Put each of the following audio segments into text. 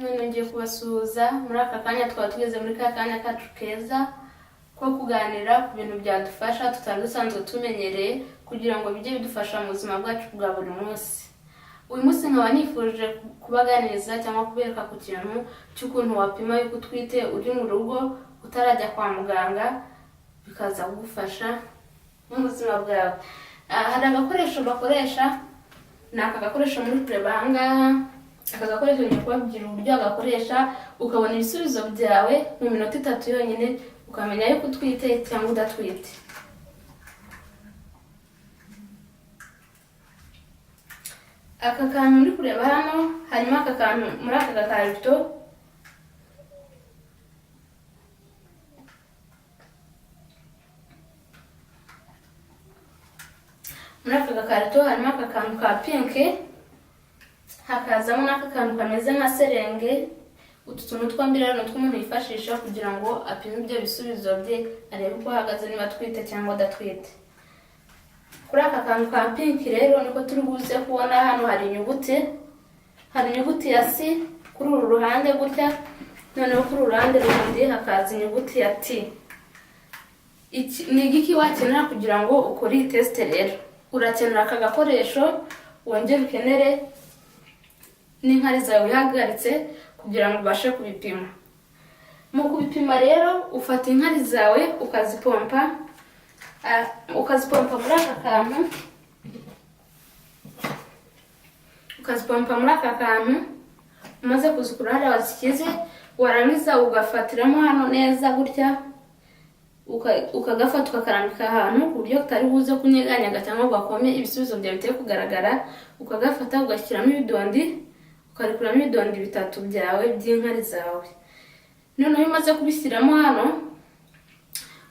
Nongeye kubasuhuza muri aka kanya. Twaba tugeze muri ka kanya kacu keza ko kuganira ku bintu byadufasha tutari dusanzwe tumenyereye, kugira ngo bijye bidufasha mu buzima bwacu bwa buri munsi. Uyu munsi nkaba nifuje kubaganiriza cyangwa kubereka ku kintu cy'ukuntu wapima yuko utwite uri mu rugo utarajya kwa muganga, bikaza kugufasha mu buzima bwawe. Hari agakoresho bakoresha, ni aka gakoresho muri kureba aha ngaha. Aka gakoresho ngiye kubabwira uburyo wagakoresha ukabona ibisubizo byawe mu minota 3 yonyine, ukamenya yuko utwite cyangwa udatwite. Aka kantu muri kureba hano, harimo aka kantu muri aka gakarito. Muri aka gakarito harimo aka kantu ka pink, hakazamo n'aka kantu kameze nka seringue. Utu tuntu twombi rero ni utw'umuntu yifashisha kugira ngo apime ibyo bisubizo bye, arebe uko ahagaze, niba atwite cyangwa adatwite. Kuri aka kantu ka pink rero niko turi buze kubona hano hari inyuguti ya C kuri uru ruhande gutya, noneho kuri uru ruhande rundi hakaza inyuguti ya T. Iki ni igiki wakenera kugira ngo ukore iyi test? Rero urakenera aka gakoresho, wongere ukenere n'inkari zawe wihagaritse kugira ngo ubashe kubipima. Mu kubipima rero, ufata inkari zawe ukazipompa muri aka kantu, ukazipompa muri aka kantu. Umaze kuzikura hariya wazishyize, warangiza ugafatiramo hano neza gutya, ukagafata ukakarambika ahantu ku buryo katari buze kunyeganyega cyangwa ngo gakome, ibisubizo byawe bitari kugaragara. Ukagafata ugashyiramo ibidondi, ukarekuramo ibidondi bitatu byawe by'inkari zawe. Noneho iyo umaze kubishyiramo hano,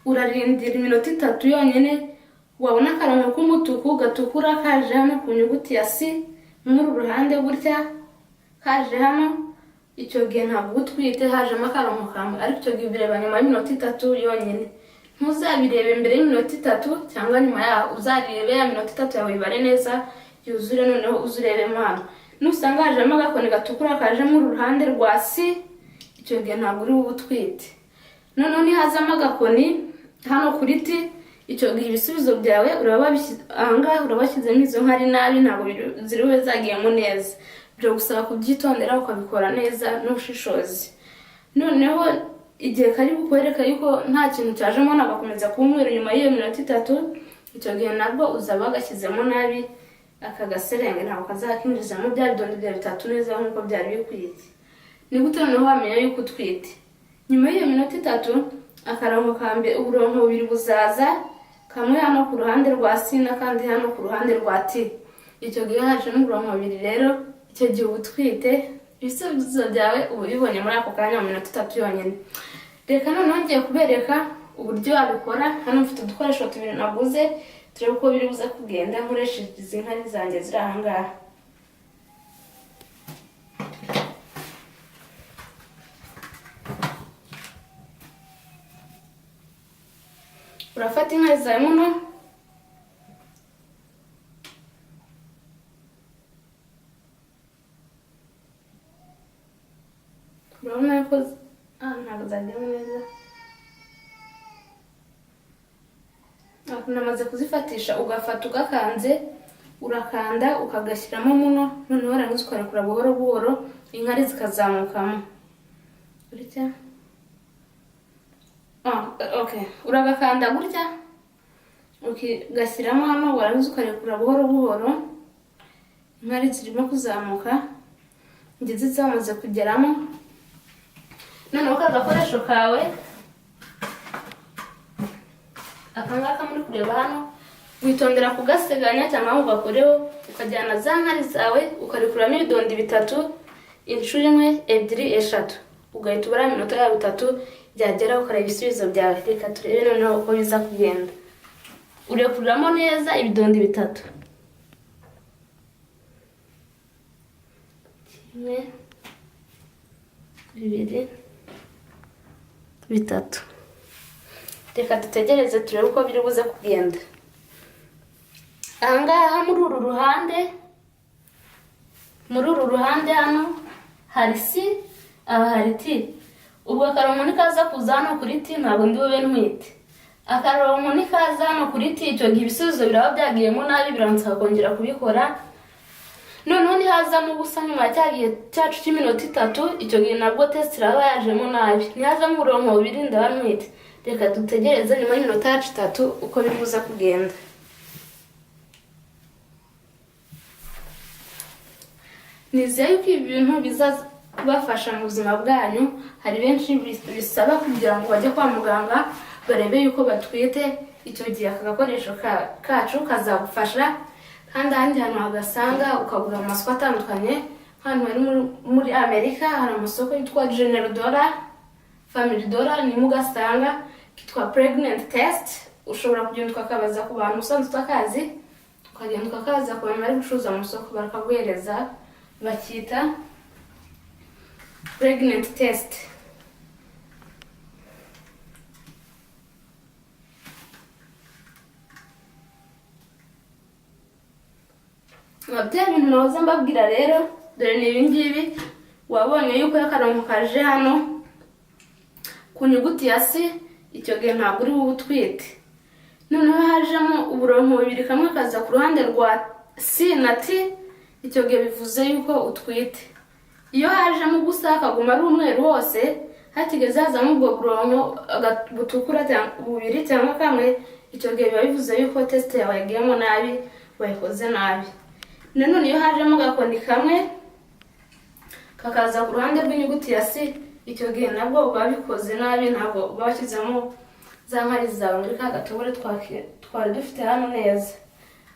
urarindira iminota 3 yonyine, wabona akarongo k'umutuku gatukura kaje hano ku nyuguti ya C muri uru ruhande gutya, kaje hano, icyo gihe ntabwo uba utwite. Hajemo akarongo kamwe, ariko icyo gihe ubireba nyuma y'iminota 3 yonyine. Ntuzabirebe mbere y'iminota 3 cyangwa nyuma yaho, uzarebe ya minota 3 yawe uyibare neza yuzure, noneho uze urebemo hano. Nusanga hajemo agakoni gatukura kaje muri uru ruhande rwa C, icyo gihe ntabwo uri bube utwite. Noneho nihazamo agakoni hano kuri T, icyo gihe ibisubizo byawe uraba ahangaha uraba washyizemo izo nkari nabi, ntabwo ziri bube zagiyemo neza. Biragusaba kubyitondera, ukabikora neza n'ubushishozi. Noneho igihe kari bukwereka yuko nta kintu cyajemo, nagakomeza kuba umweru nyuma y'iyo minota 3, icyo gihe nabwo uzaba wagashyizemo nabi. Aka gaseringue ntabwo kazakinjizamo bya bidondi byawe bitatu neza nk'uko byari bikwiye. Ni gute noneho wamenya yuko utwite? Nyuma y'iyo minota 3, akarongo ka mbere, uburongo bubiri buzaza, kamwe hano ku ruhande rwa C n'akandi hano ku ruhande rwa T. Icyo gihe hajemo uburongo bubiri rero, icyo gihe uba utwite. Ibisubizo byawe uba ubibonye muri ako kanya mu minota 3 yonyine. Reka noneho ngiye kubereka uburyo wabikora. Hano mfite udukoresho tubiri naguze, turebe uko biri buze kugenda nkoresheje izi nkari zanjye ziri aha ngaha. Urafata inkari zawe muno, urabona ko ntabwo zagiyemo neza. Namaze kuzifatisha. Ugafata ugakanze, urakanda ukagashyiramo muno, noneho warangiza ukarekura buhoro buhoro, inkari zikazamukamo gutya. Okay, uragakanda gutya ukagashyiramo hano, warangiza ukarekura buhoro buhoro, inkari zirimo kuzamuka. Ngeze zamaze kugeramo. Noneho ka gakoresho kawe aka ngaka muri kureba hano, witondera kugaseganya cyangwa ngo ugakoreho, ukajyana za nkari zawe ukarekuramo ibidondi bitatu inshuro imwe, ebyiri, eshatu, ugahita ubara iminota yawe itatu, byagera ukareba ibisubizo byawe. Reka turebe noneho uko biza kugenda. Urekuriramo neza ibidondi bitatu, kimwe, bibiri, bitatu. Reka dutegereze turebe uko biri buze kugenda. Ahangaha muri uru ruhande hano hari C. Aha hari T. Ubwo akarongo nikaza kuza hano kuri T, ntabwo ndi bube ntwite. Akarongo nikaza hano kuri T, icyo gihe ibisubizo biraba byagiyemo nabi, biransaba kongera kubikora. Noneho nihazamo ubusa nyuma ya cya gihe cyacu cy'iminota 3, icyo gihe nabwo test iraba yajemo nabi. Nihazamo uburongo bubiri, ndaba ntwite. Reka dutegereze nyuma y'iminota yacu 3 uko biri buze kugenda. Nizeye yuko ibi bintu bizabafasha mu buzima bwanyu. Hari benshi bisaba kugira ngo bajye kwa muganga barebe yuko batwite. Icyo gihe aka gakoresho kacu kazagufasha. Kandi ahandi hantu wagasanga, ukagura mu masoko atandukanye. Hano hari muri Amerika hari amasoko yitwa General Dollar, Family Dollar, nimwe ugasanga kitwa pregnant test. Ushobora kugenda ukakabaza ku bantu usanzwe utakazi, ukagenda ukakabaza ku bantu bari gucuruza mu isoko, bakaguhereza. Bakita pregnant test. Bya bintu nahoze mbabwira rero, dore ni ibi ngibi. Wabonye yuko akarongo kaje hano ku nyuguti ya C, icyo gihe ntabwo uri bube utwite. Noneho hajemo uburongo bubiri, kamwe kaza ku ruhande rwa C na T, icyo gihe bivuze yuko utwite. Iyo hajemo ubusa, akaguma ari umweru hose, hatigeze hazamo ubwo burongo butukura bubiri cyangwa kamwe, icyo gihe biba bivuze yuko test yawe yagiyemo nabi, wayikoze nabi. Nanone iyo hajemo agakoni kamwe kakaza ku ruhande rw'inyuguti ya C, icyo gihe nabwo uba bikoze nabi, ntabwo uba washyizemo za nkari zawe muri ka gatobore twari dufite hano neza.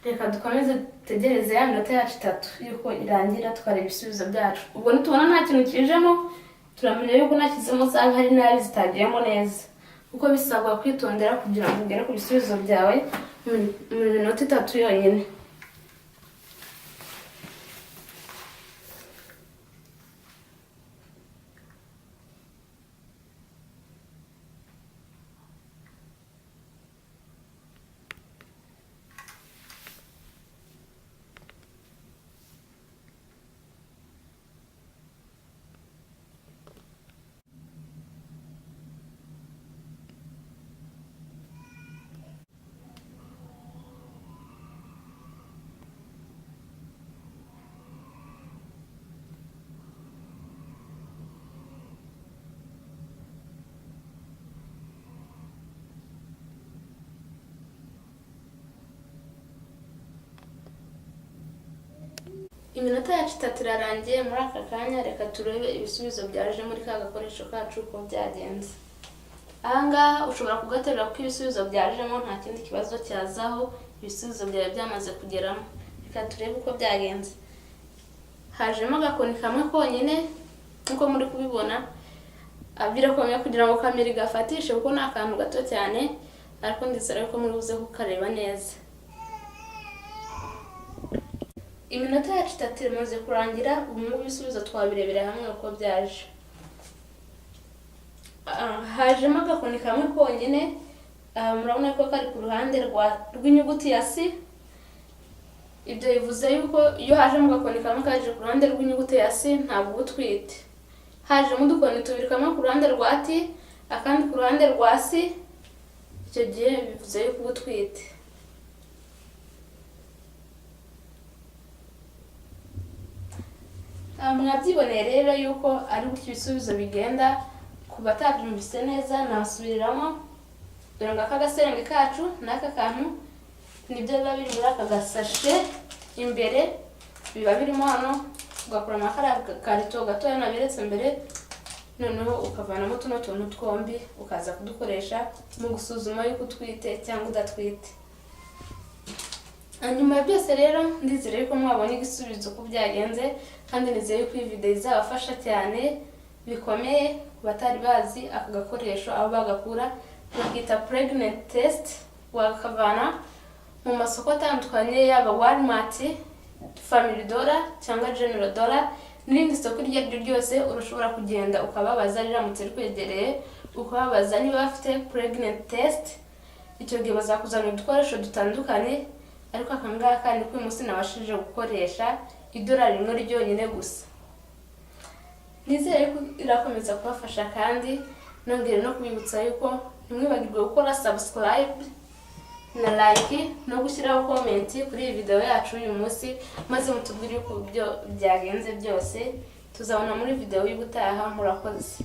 Reka dukomeze dutegereze ya minota yacu 3 yuko irangira, tukareba ibisubizo byacu. Ubwo nitubona nta kintu kijemo, turamenya yuko nashyizemo za nkari nabi, zitagiyemo neza, kuko bisabwa kwitondera kugira ngo ugere ku bisubizo byawe mu minota 3 yonyine. Iminota yacu 3 irarangiye muri aka kanya. Reka turebe ibisubizo byaje muri ka gakoresho kacu uko byagenze. Ahangaha ushobora kugaterura kuko ibisubizo byajemo, nta kindi kibazo cyazaho, ibisubizo byawe byamaze kugeramo. Reka turebe uko byagenze. Hajemo agakoni kamwe konyine nk'uko muri kubibona. Birakomeye kugira ngo kamera igafatishe kuko ni akantu gato cyane, ariko ndizera ko muri buze kukareba neza. Iminota yacu 3 imaze kurangira. Ubu ngubu ibisubizo twabirebera hamwe uko byaje. Hajemo agakoni kamwe konyine. Murabona ko kari ku ruhande rw'inyuguti ya C. Ibyo bivuze yuko iyo hajemo agakoni kamwe kaje ku ruhande rw'inyuguti ya C, ntabwo uba utwite. Hajemo udukoni tubiri, kamwe ku ruhande rwa T, akandi ku ruhande rwa C, icyo gihe bivuze yuko uba utwite. Mwabyiboneye rero yuko ari gutyo ibisubizo bigenda. Ku batabyumvise neza nasubiriramo. Dore ngo aka gaserenge kacu n'aka kantu nibyo biba biri muri aka gasashe imbere, biba birimo hano. Ugakuramo kariya karito gatoya naberetse mbere, noneho ukavanamo tuno tuntu twombi, ukaza kudukoresha mu gusuzuma yuko utwite cyangwa udatwite. Hanyuma byose rero, ndizere yuko mwabonye igisubizo uko byagenze, kandi nizeye yuko iyi video izabafasha cyane bikomeye. Ku batari bazi aka gakoresho aho bagakura, bakita pregnant test, wakavana mu masoko atandukanye, yaba Walmart, Family Dollar cyangwa General Dollar n'irindi soko iryo ari ryo ryose. Urashobora kugenda ukababaza riramutse rikwegereye, ukababaza niba bafite pregnant test. Icyo gihe bazakuzanira udukoresho dutandukanye, ariko aka ngaka niko uyu munsi nabashije gukoresha, idolari rimwe ryonyine gusa. Nizere ko irakomeza kubafasha, kandi nongere no kubibutsa yuko ntimwibagirwe gukora subscribe na like no gushyiraho comment kuri iyi video yacu uyu munsi, maze mutubwire uko byo byagenze byose. Tuzabona muri video y'ubutaha. Murakoze.